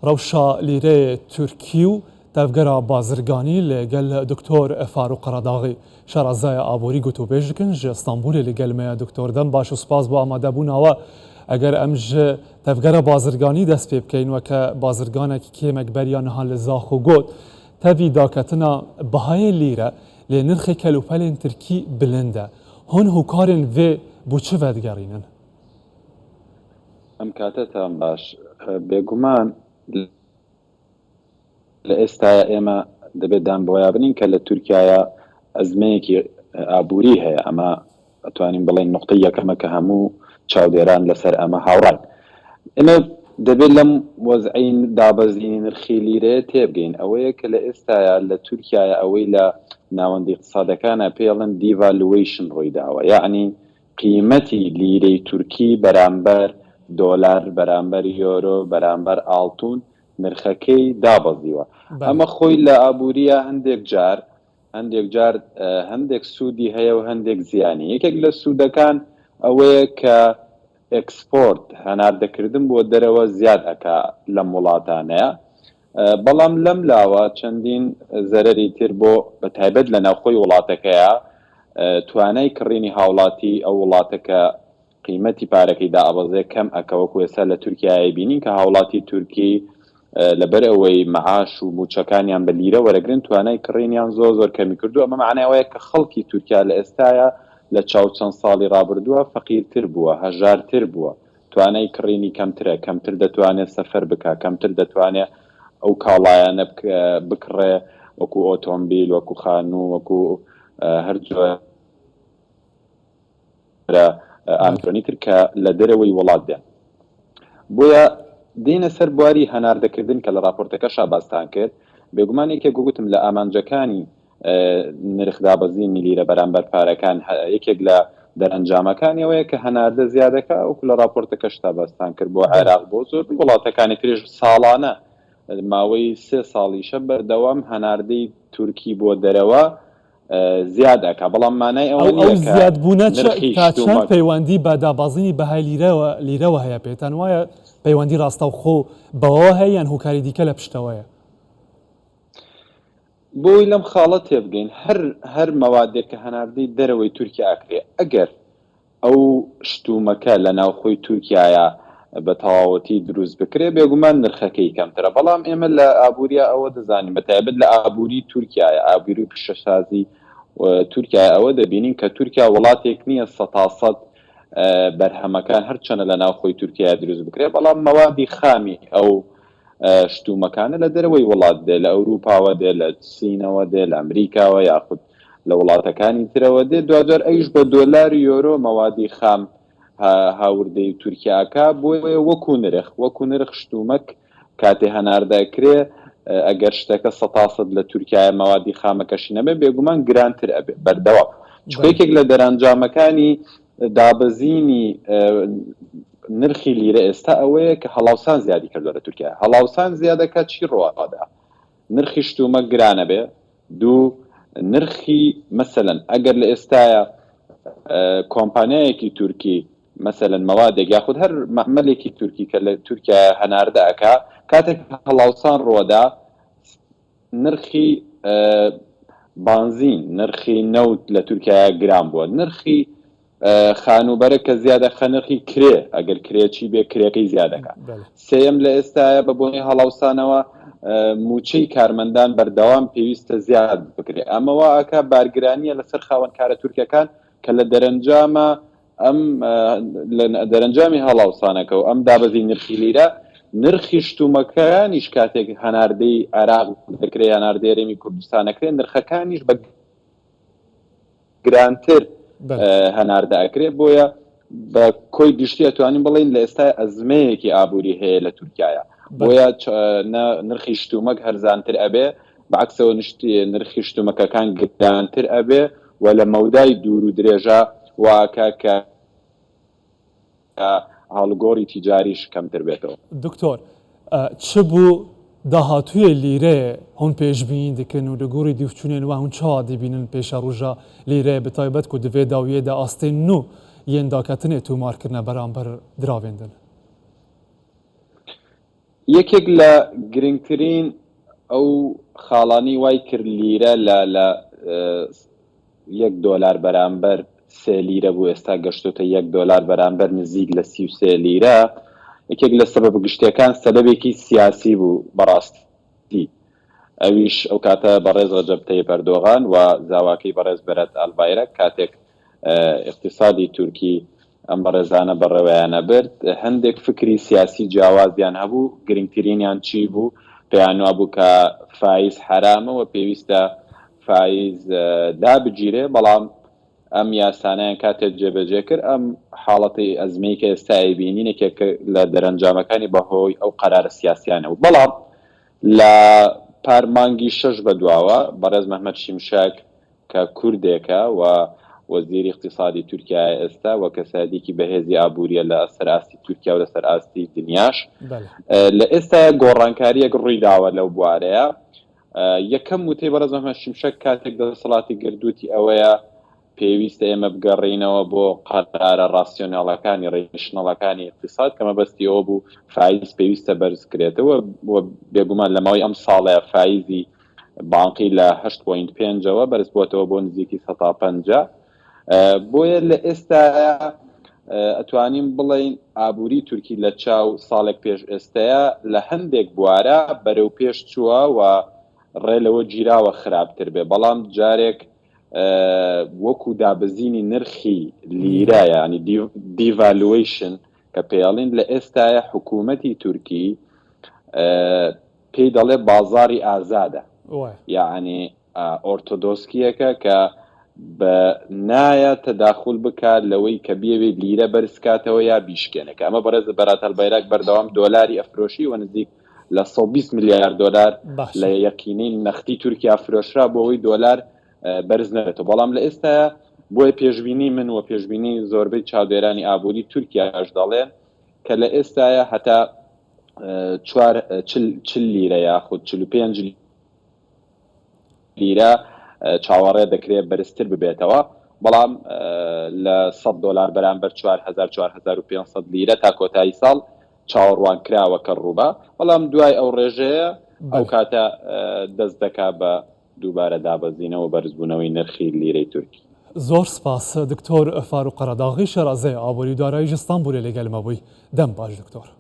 Rewşa lîreyê Tirkî û tevgera bazirganî li gel Doktor Farûq Qeredaxî, şarezaya aborî gotûbêj dikin. Ji Stenbolê li gel me ye Doktor Dem baş û spas bo amadebûna we. Eger em ji tevgera bazirganî dest pê bikeyn weke bazirganek kêmek beriya niha li Zaxo got, tevî daketina bihayê lîre lê nirxê kelûpelên Tirkî bilind e. Hûn hokarên vê bo çi vedigerînin? ئەم کاتەتان باش. بێگومان لە ئێستایا ئێمە دەبێت دان بەوەیا بنین کە لە تورکیایا ئەزمەیەکی ئابووری هەیە، ئەمە ئەتوانین بڵێین نوقتەی یەکەمە کە هەموو چاودێران لەسەر ئەمە هاوڕاین. ئێمە دەبێت لەم وەزعەی دابەزینی نرخی لیرەیە تێبگەین، ئەوەیە کە لە ئێستایا لە تورکیایا ئەوەی لە ناوەندە ئیقتسادەکانا پێی ئەڵێن devaluation ڕوویداوە، یەعنی قیمەتی لیرەی تورکی بەرامبەر دۆلار، بەرامبەر یۆرۆ، بەرامبەر ئاڵتون نرخەکەی دابەزیوە. ئەمە خۆی لە ئابوورییا هەندێک جار هەندێک جار هەندێک سوودی هەیە و هەندێک زیانی. یەکێک لە سوودەکان ئەوەیە کە ئێکسپۆرت، هەناردەکردن بۆ دەرەوە زیاد ئەکا لەم وڵاتانەیا. بەڵام لەم لاوە چەندین زەرەری تر بۆ بە تایبەت لە ناوخۆی وڵاتەکەیا توانای کڕینی هاوڵاتی ئەو وڵاتە کە قیمەتی پارەکەی دائەبەزێ کەم ئەکا وەکو ئێستا لە تورکیا ئەیبینین کە هاوڵاتی تورکی لەبەر ئەوەی مەعاش و موچەکانیان بە لیرە وەرەگرن توانای کڕینیان زۆر زۆر کەمی کردووە ئەمە مەعنای ئەوەیە کە خەڵکی تورکیا لە ئێستایا لە چاو چەند ساڵی ڕابردووە فەقیرتر بووە هەژارتر بووە توانای کڕینی کەمترە، کەمتر دەتوانێ سەفەر بکا، کەمتر دەتوانێ ئەو کاڵایانە بکڕێ وەکو ئۆتۆمبیل، وەکو خانوو، وەکو هەر جۆرە ئامێرانی تر کە لە دەرەوەی وڵات دێن. بۆیە دێینە سەر بواری هەناردەکردن کە لە ڕاپۆرتەکەشا باستان کرد، بێگومان یەکێک گوتم لە ئامانجەکانی نرخ دابەزینی لیرە بەرامبەر پارەکان یەکێک لە دەرئەنجامەکانی ئەوەیە کە هەناردە زیادەکا وەکو لە ڕاپۆرتەکەشتا باستان کرد بۆ عێراق بۆ زۆربەی وڵاتەکانی تریش ساڵانە ماوەی سێ ساڵیشە بەردەوام هەناردەی تورکی بۆ دەرەوە زیاد ئەکا بەڵام مانای ئەوە ئەو نییە کە زیادبوونە چ نرخی تا چەند شتومەک پەیوەندی بە دابەزینی بەهای لیرەوە لیرەوە هەیە پێتان وایە پەیوەندی ڕاستەوخۆ بەوەوە هەیە یان هۆکاری دیکە لە پشتەوەیە؟ بۆی لەم خاڵە تێبگەین هەر هەر مەوادێک کە هەناردەی دەرەوەی تورکیا ئەکرێ ئەگەر ئەو شتومەکە لە ناوخۆی تورکیایا بە تەواوەتی دروست بکرێ بێگومان نرخەکەی کەمترە بەڵام ئێمە لە ئابوریا ئەوە دەزانین بە تایبەت لە ئابوری تورکیایا ئابوری و پیشەسازی تورکیایا ئەوە دەبینین کە تورکیا وڵاتێک نییە سەتاسەد بەرهەمەکان هەرچەنە لە ناوخۆی تورکیایا دروست بکرێ بەڵام مەوادی خامی ئەو شتومەکانە لە دەرەوەی وڵات دێ، لە ئەوروپاوە دێ، لە سینەوە دێ، لە ئەمریکاوە یاخود لە وڵاتەکانی ترەوە دێ، دواجار ئەویش بە دۆلار و یۆرۆ مەوادی خام هاوردەی تورکیا ئەکا، بۆیە وەکو نرخ وەکو نرخ شتومەک کاتێ هەناردە ئەکرێ ئەگەر شتەکە سەتاسەد لە تورکیایە مەوادی خامەکەشی نەبێ بێگومان گرانتر ئەبێ بەردەوام، چونکە یەکێک لە دەرئەنجامەکانی دابەزینی نرخی لیرە ئێستا ئەوەیە کە هەڵاوسان زیادی کردوە لە تورکیا. هەڵاوسان زیادەکا چی ڕوئەدا؟ نرخی شتومەک گرانەبێ، دوو نرخی مەسەلەن ئەگەر لە ئێستایا کۆمپانیایەکی تورکی مەسەلەن مەوادێک یاخود هەر مەعمەلێکی تورکی کە لە تورکیا هەناردە ئەکا کاتێک هەڵاوسان ڕوەدا نرخی بانزین، نرخی نەوت لە تورکیایا گران بووە، نرخی خانووبەرە کە زیاد ئەخا نرخی کرێ، ئەگەر کرێچی بێ کرێکەی زیاد ئەکا. سێیەم لە ئێستایا بە بۆنەی هەڵاوسانەوە مووچەی کارمەندان بەردەوام پێویستە زیاد بکرێ. ئەمە وا ئەکا بارگرانییە لەسەر خاوەنکارە تورکەکان کە لە دەرەنجاما ئەم لە دەرەنجامی هەڵاوسانەکە و ئەم دابەزینی نرخی لیرە، نرخی شتومەکانیش کاتێک هەناردەی عێراق دەکرێ یان هەناردەی هەرێمی کوردستان ئەکرێ، نرخەکانیش بە گرانتر هەناردە ئەکرێ، بۆیە بە کۆی گشتی ئەتوانین بڵێین لە ئێستا ئەزمەیەکی ئابووری هەیە لە تورکیایا، بۆیە نە نرخی شتومەک هەرزانتر ئەبێ، بە عەکسەوە نرخی شتومەکەکان گرانتر ئەبێ و لە مەودای دوور و درێژا وا ئەکا کە ئاڵوگۆڕی تیجاریش کەمتر بێتەوە. دکتۆر چ بوو داهاتوویێ لیرەیێ هون پێشبینی دکن و li gorî dûvçûnên we hûn çawa dibînin pêşeroja lîreyê bi taybet ku di vê dawiyê de astên nû yên daketinê tomar kirine beramber diravên din? یەکێک لە گرنگترین ئەو خاڵانەی وای کرد لیرە لە لە یەک دۆلار بەرامبەر سێ لیرە بوو ئێستا گەشتۆتە یەک دۆلار بەرامبەر نزیک لە 33 لیرە یەکێک لە سەبەب گشتیەکان سەبەبێکی سیاسی بوو بەڕاستی ئەویش ئەو کاتە بەڕێز ڕەجەب تەیب ئەردۆغان و زاواکەی بەڕێز بەرات ئالبایرەک کاتێک ئیقتیسادی تورکی ئەم بەڕێزانە بەڕێوەیان ئەبرد، هەندێک فکری سیاسی جیاوازیان هەبوو، گرنگترینیان چی بوو؟ پێیانوابوو کە فایز حەرامە و پێویستە فایز دابگیرێ، بەڵام ئەم یاسانەیان کاتێک جێبەجێ کرد، ئەم حاڵەتی ئەزمەی کە ئێستا ئەیبینین یەکێک لە دەرەنجامەکانی بەهۆی ئەو قەرارە سیاسیانە بوو. بەڵام لە پار مانگی شەش بەدواوە بەڕێز مەهمەت شیمشەک کە کوردێکە و وەزیری ئیقتیسادی تورکیایە ئێستا و کەسایەتیەکی بەهێزی ئابووریە لە سەر ئاستی تورکیا و لەسەر ئاستی دنیاش لە ئێستا گۆڕانکاریەک ڕووی داوە لەو بوارەیە. یەکەم وتەی بەڕێز مەهمەت شیمشەک کاتێک دەسەڵاتی گرت وتی ئەوەیە پێویستە ئێمە بگەڕێینەوە بۆ قەرارە ڕاسیۆنێڵەکانی ڕیشنەڵەکانی ئیقتیساد کە مەبەستی ئەوە بوو فایز پێویستە بەرز کرێتەوە و بێگومان لە ماوەی ئەم ساڵەیە فایزی بانقی لە هەشت point پێنجەوە بەرز بووەتەوە بۆ نزیکی سەتا 50. بۆیە لە ئێستایا ئەتوانین بڵێین ئابووری تورکی لە چاو ساڵێک پێش ئێستەیە لە هەندێک بوارە بەرەو پێش چووە و ڕێ لەوە گیراوە خراپتر بێ بەڵام جارێک وەکو دابەزینی نرخی لیرە یانی devaluation کە پێڵین لە ئێستایا حکوومەتی تورکی پێی دەڵێ بازاڕی ئازادە یەعنی ئۆرتۆدۆسکیەکە کە بە نایە تەداخول بکات لەوەی کە بیەوێت لیرە بەرز کاتەوە یا بیشکێنێ کە ئەمە بەڕێز بەرات ئەلبەیراک بەردەوام دۆلاری ئەفرۆشی و نزیک لە 120 ملیار دۆلار لە یەکینەی نەختی تورکیا فرۆشرا بۆ ئەوەی دۆلار بەرز نەبێتەوە بەڵام لە ئێستا بۆیە پێشبینی من و پێشبینی زۆربەی چاودێرانی ئابووری تورکیاش دەڵێن کە لە ئێستاە هەتا چوار چل لیرە یاخود 45 لیرە چاوەڕێ دەکرێت بەرزتر ببێتەوە، بەڵام لە 100 دۆلار بەرامبەر 4000 4500 لیرە تا کۆتایی ساڵ چاوەڕوانکراوە کە ڕووبا، بەڵام دوای ئەو ڕێژەیە ئەو کاتە دەست دەکا بە دووبارە دابەزینەوە و بەرزبوونەوەی نرخی لیرەی تورکی. زۆر سپاس دکتۆر فاروق قەرەداغی شارەزای ئابووری و دارایی ژ ستانبولێ لەگەل مە بووی. دەم باش دکتۆر.